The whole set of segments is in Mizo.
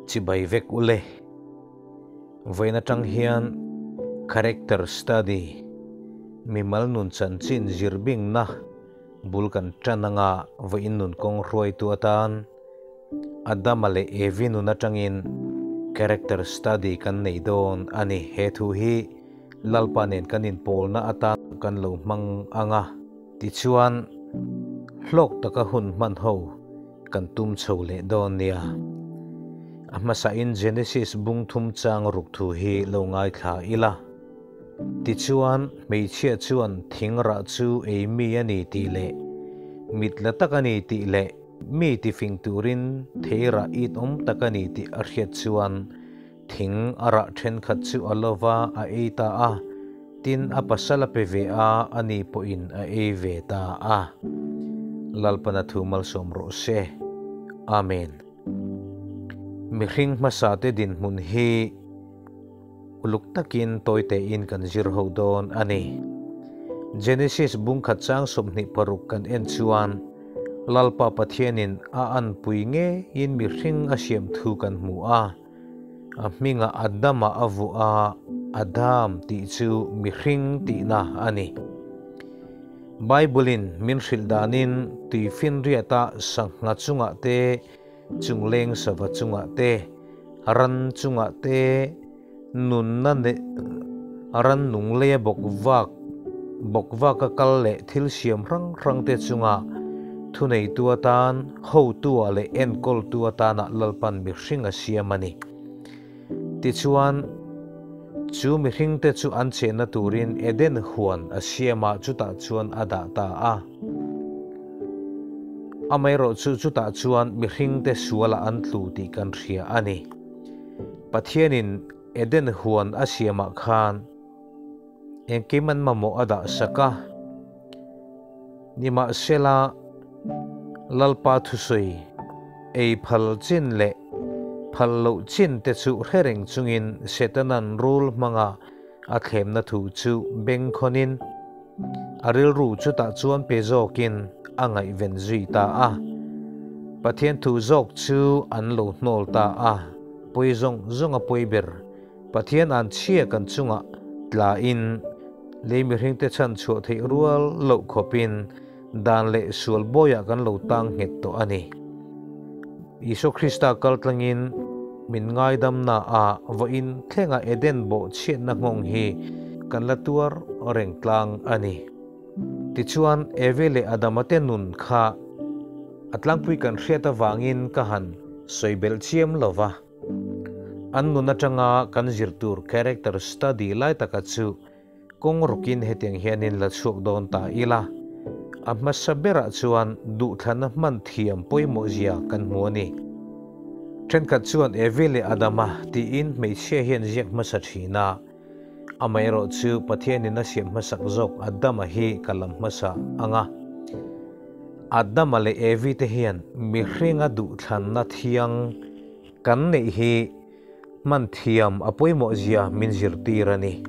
Chibai vek ule. Vawiin atang hian Character Study, mimal nun chanchin zirbingna bul kan tan anga vawiin nun kawng hruaitu atan Adama leh Evi nun atangin Character Study kan nei dawn a ni. He thu hi Lalpa nen kan inpawlna atan kan lo hmang anga tichuan hlawk taka hun hman ho kan tum chho leh dawn nia. A hmasain Genesis bung thum chang ruk thu hi lo ngaithla ila. Tichuan, hmeichhia chuan thing rah chu ei mi a ni tih leh mit la tak a ni tih leh mi tifing turin thei rah it awm tak a ni tih a hriat chuan thing a rah thenkhat chu a lova a ei ta a, tin a pasal a pe ve a, ani pawhin a ei ve ta a. Lalpana thu malsawm rawh se. Amen. Mihring hmasa te dinhmun hi uluk takin tawi tein kan zir ho dawn a ni. Genesis bungkhat chang 26 kan en chuan Lalpa Pathianin a anpui ngeiin mihring a siam thu kan hmu a. A hmingah Adama a vuah a, Adam tih chu mihring tihna a ni. Bible-in min hrilh danin tuifinriata sangha chungah te, chungleng sava chungah te, ran chungah te, nunna ran nung leia bawk vak bawk vaka kal leh thil siam hrang hrang te chungah thuneitu atan, hotu-ah leh enkawltu atana Lalpan mihring a siam a ni. Tichuan, chu mihringte chu an chenna turin Eden huan a siam a, chutah chuan a dah ta a. Amaherawhchu chutah chuan mihringte sualah an tlu tih kan hria a ni. Pathianin Eden huan a siamah khan engkim an mamawh a dah sak a. Nimahsela, Lalpa thusawi ei phal chin leh phal loh chin te chu hre reng chungin Setanan rul hmanga a thlemna thu chu bengkhawnin a rilru chutah chuan pe zawkin a ngaihven zui ta a. Pathian thu zawk chu an lo hnawl ta a, pawi zawng zawng a pawi ber. Pathian an chhia kan chungah tlain lei mihringte chhan chhuah theih rual loh khawpin dan leh sual bawiah kan lo tang nghet tawh a ni. Isua Krista kal tlangin min ngaidamna a vawiin thlenga Eden bawh chhiatna nghawng hi kan la tuar reng tlang a ni. Tichuan, Eve leh Adama te nun kha a tlangpui kan hriat avangin ka han sawi belh chiam lo va. An nun atanga kan zir tur character study lai taka chu kawng rawkin hetiang hianin la chhuak dawn ta ila. A hmasa berah chuan duhthlana hman thiam pawimawh zia kan hmu a ni. Thenkhat chuan Evi leh Adama tiin hmeichhia hian ziak hmasa thin a, amaherawh chu Pathianin a siam hmasak zawk Adama hi ka lam hmasa ang a. Adama leh Evi te hian mihringa duhthlanna thiang kan neih hi hman thiam a pawimawh zia min zirtir a ni.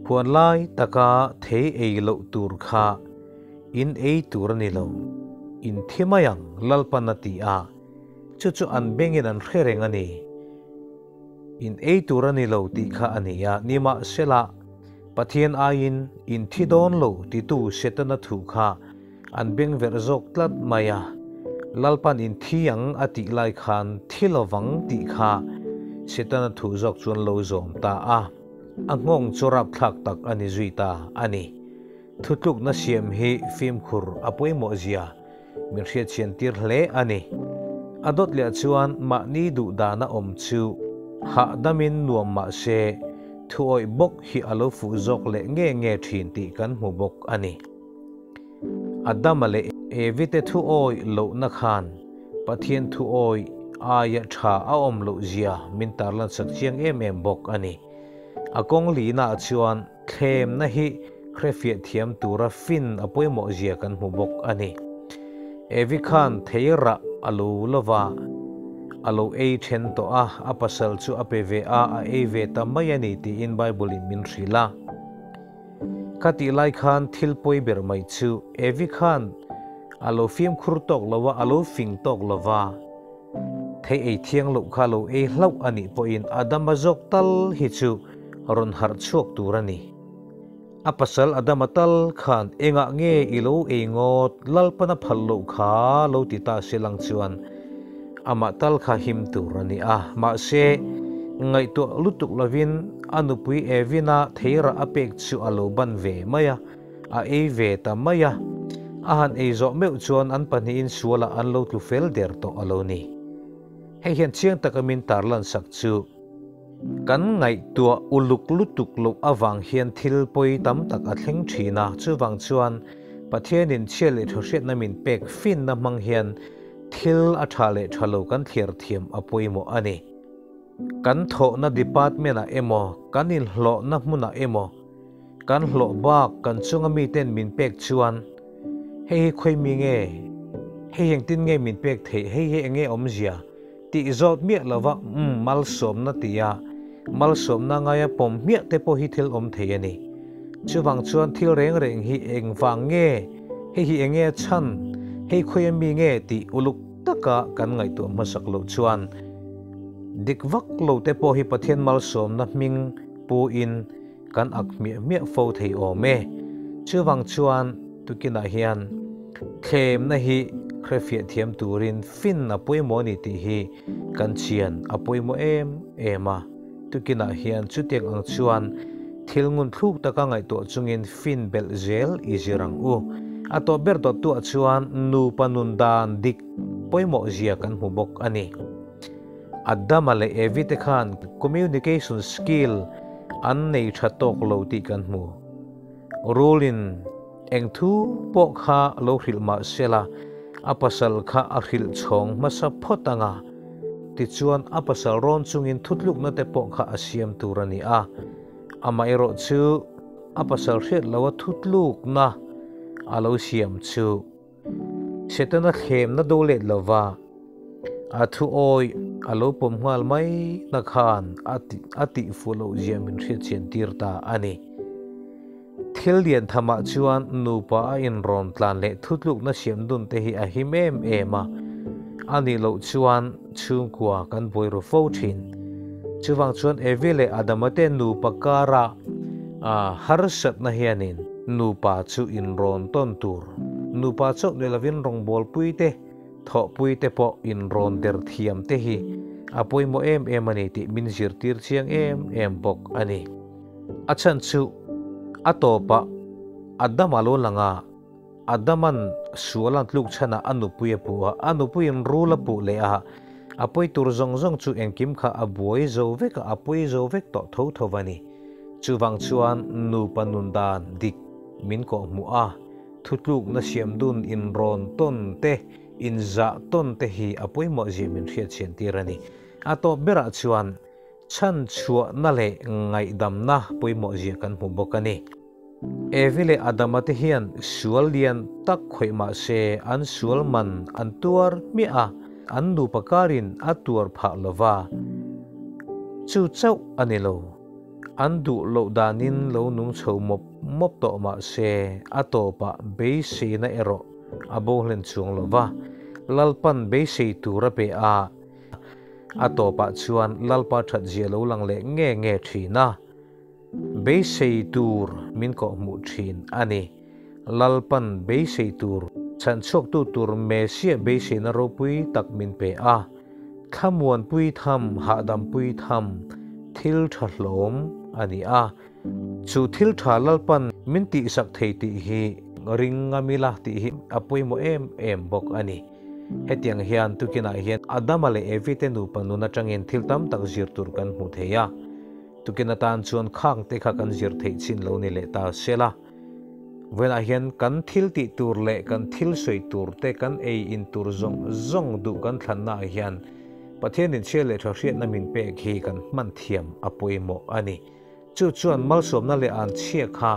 Huan lai taka thei ei loh tur kha in ei tur a ni lo, in thi mai ang Lalpan a ti a, chu chu an bengin an hre reng a ni. In ei tur a ni lo tih kha a ni a, nimahsela Pathian aiin in thi dawn lo titu Setana thu kha an beng verh zawk tlat mai a, Lalpan in thi ang a tih lai khan thi lovang tih kha Setana thu zawk chuan lo zawm ta a, a nghawng chu rapthlak tak a ni zui ta a ni. Thutlukna siam hi fimkhur a pawimawh zia min hriatchhian tir hle a ni. A dawt leh chuan mahni duh dana awm chu hahdamin nuam mah se thuawih bawk hi a lo fuh zawk leh nge nge thin tih kan hmu bawk a ni. Adama leh Evi te thuawih lohna khan Pathian thuawih aia tha a awm loh zia min tarlan sak chiang em em bawk a ni. A kawng lihnaah chuan Thlemna hi hrefiah thiam tura fin a pawimawh zia kan hmu bawk a ni. Evi khan thei rah a lo lova, a lo ei then tawh a, a pasal chu a pe ve a, a ei ve ta mai a ni tiin Bible-in min hrilh a. Ka tih lai khan thil pawi ber mai chu Evi khan a lo fimkhur tawk lo a, a lo fing tawk lo va. Thei ei thiang loh kha lo ei hlauh a nih pawhin Adama zawk tal hi chu rawn harh chhuak tur a ni. A pasal Adama tal khan engah nge i lo ei ngawt Lalpana phal loh kha lo ti ta se lang chuan amah tal kha him tur a ni a. Mahse, ngaihtuah lutuk lovin a nupui Evina theirah a pek chu a lo ban ve mai a. A ei ve ta mai a, a han ei zawh meuh chuan an pahnihin sualah an lo tlu fel der tawh a lo ni. Hei hian chiang taka min tarlan sak chu kan ngaihtuah uluk lutuk loh avang hian thil pawi tam tak a thleng thin a, chuvang chuan Pathianin chhia leh tha hriatna min pek finna hmang hian thil a tha leh tha lo kan thliar thiam a pawimawh a ni. Kan thawhna department-ah emaw, kan inhlawhna hmunah emaw, Kan hlawh bak kan chunga miten min pek chuan, Hei hi khawi mi nge? Hei engtin nge min pek theih? Hei hi enge awmzia? tih zawt miah lova umm malsawmna tia malsawmna ngaia pawm hmiah te pawh hi thil awm thei a ni. Chuvang chuan thil reng reng hi engvang nge? Hei hi enge a chhan? Hei khawi a mi nge? tih uluk taka kan ngaihtuah hmasak loh chuan dik vak lo te pawh hi Pathian malsawmna hming pu in Kan ak hmiah hmiah fo thei awm e. Chuvang chuan tukinah hian thlemna hi hrefiah thiam turin fin a pawimawh a ni tih hi kan chian a pawimawh em em a. Tukinah hian chutiang ang chuan thil ngun thluk taka ngaihtuah chungin fin belh zel i zir ang u. A tawp ber dawttuah chuan nupa nun dan dik pawimawh zia kan hmu bawk a ni. Adama leh Evi te khan communication skill an nei tha tawk lo tih kan hmu. Rulin eng thu pawh kha lo hrilh mah sela a pasal kha a hrilh chhawng hmasa phawt ang a, tichuan a pasal rawn chungin thutlukna te pawh kha a siam tur a ni a. Amaherawh chu a pasal hriat loa thutlukna a lo siam chu Setana thlemna do let lova a thu awi a lo pawm nghal mai na khan a tih fuh loh zia min hriatchhian tir ta a ni. Thil lian thamah chuan nupa a inrawn tlan leh thutlukna siam dun te hi a him em em a, a nih loh chuan chhungkua kan buai ru fo thin. Chuvang chuan Evi leh Adama te nupa kara harsatna hianin nupa chu inrawn tawn tur, nupa chauh ni lovin rawngbawlpui te, thawhpui te pawh inrawn der thiam te hi a pawimawh em em a ni tih min zirtir chiang em em bawk a ni. A chhan chu a tawpah Adama lo lang a, Adaman sual an tluk chhanah a nupui a puh a, a nupuiin rul a puh leh a, a pawi tur zawng zawng chu engkim kha a buai zo vek a, a pawi zo vek tawh tho tho a ni. Chuvang chuan nupa nun dan dik min kawhhmuh a, thutlukna siam dun inrawn tawn te, inzah tawn te hi a pawimawh zia min hriatchhian tir a ni. A tawp berah chuan chhan chhuahna leh ngaihdamna pawimawh zia kan hmu bawk a ni. Evi leh Adama te hian sual lian tak khawih mah se an sual man an tuar hmiah a, an nupa karin a tuar phah lo va. Chu chauh a ni lo. An duh loh danin lo nung chho mawp mawp tawh mah se a tawpah beiseina erawh a bo hlen chuang lo va. Lalpan beisei tur a pe a, a tawpah chuan Lalpa that zia lo lang leh nge nge thin a. Beisei tur min kawhhmuh thin a ni. Lalpan beisei tur chhanchhuaktu tur Messiah beiseina ropui tak min pe a. Thlamuanpui tham, hahdampui tham thil tha hlawm a ni a. Chu thil tha Lalpan min tihsak thei tih hi ring ngam ila tih hi a pawimawh em em bawk a ni. Hetiang hian tukinah hian Adama leh Evi te nupa nun atangin thil tam tak zir tur kan hmu thei a. Tukin atan chuan khang te kha kan zir theih chin lo ni leh ta sela. Vawiinah hian kan thil tih tur leh kan thil sawi tur te kan ei in tur zawng zawng duh kan thlanna ah hian Pathian inchhia leh tha hriatna min pek hi kan hman thiam a pawimawh a ni. Chu chuan malsawmna leh an chhia kha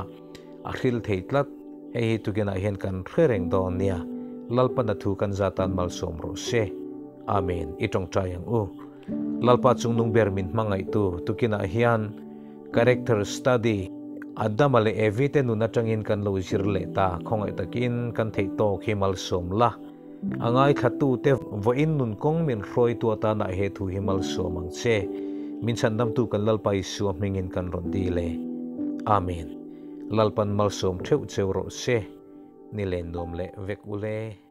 a hril thei tlat. Hei hi tukinah hian kan hre reng dawn nia. Lalpana thu kan zatan malsawm rawh se. Amen. I tawngtai ang u. Lalpa chungnung ber min hmangaihtu tukinah hian character study Adama leh Evi te nun atangin kan lo zir leh ta, khawngaih takin kan theih tawk hi malsawm la. A ngaithlatute vawiin nun kawng min hruaitu atana he thu hi malsawm ang che. Min chhandamtu kan Lalpa Isua hmingin kan rawn dil e. Amen. Lalpan malsawm theuh cheu rawh se. Ni len nuam leh vek ule.